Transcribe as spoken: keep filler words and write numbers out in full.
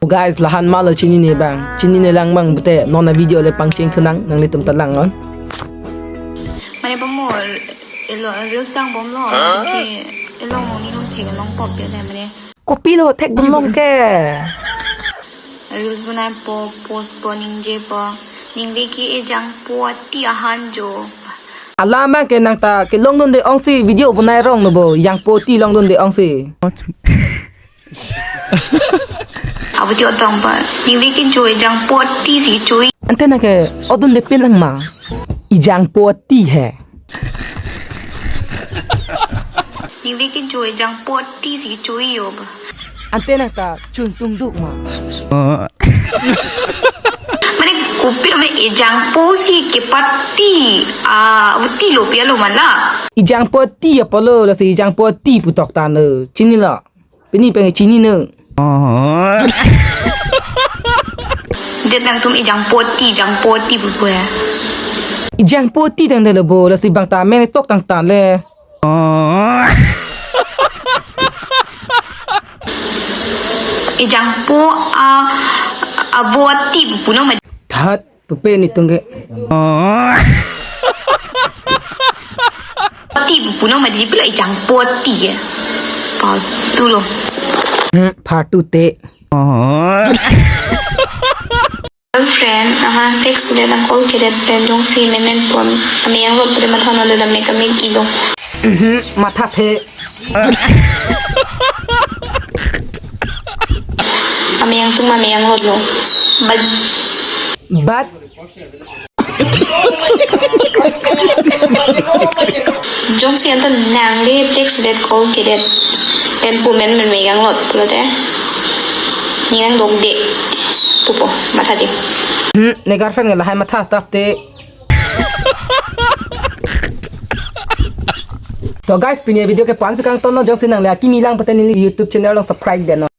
Oh guys, lahan malo chinine abang. Chinine lang abang pute non a-video le pangcheng thunang, nanglitum ta langnon. Mane pamo elo reels langbomlo. Ke elo moni nong thek long pop ya mane. Kopilo thekdun long ke? Reels bonaipo, post po, ningjepo. Ningve ke ejangpo ati ahan jo. Alam abang ke nang ta kelongdunde ongsi video bonai rong no bo, jangpo ati longdunde ongsi. Abuti otong pa. Ningve ke jo ejangpo ati si chui. Ante nang ke odunde pin lang ma. Ejangpo ati he. Ningve ke jo ejangpo ati si chui yo ba. Ante nang ta chun tum duk ma. Mane kopilo mane ejangpo si kepati, ah, uti lo pia lo mana. Ejangpo ati apotlo, lasi ejangpo ati pu tok tanglo. Chinilo. Pini peng chinine. Det nangtum ejangpo ati, ejangpo ati pupu ya. Ejangpo ati tangte lo bo, lasi bang ta mene tok tang ta le. Ejangpo a, avo ati puno ma. That pupe netum ke. Ati puno ma di pula ejangpo ati ke. Patu lo. Hmm, patu te. Girlfriend, aha, text le lang call kedet pen jongsi memen pon. Ameyang lot pute matha non le dam me kami ilo. Mhm, matha the. Ameyang tum ameyang lot lo. But but jongsi anta nangle text det call kedet pen pu men men meyang lot pulote. Ning nang dok de. Pupo, matha je. Hmm, ne girlfriend ke lahai matha stop te. To guys, pini video ke pu-an si kangton non, jongsi nangle akimi lang pute neli YouTube channel along subscribe den non.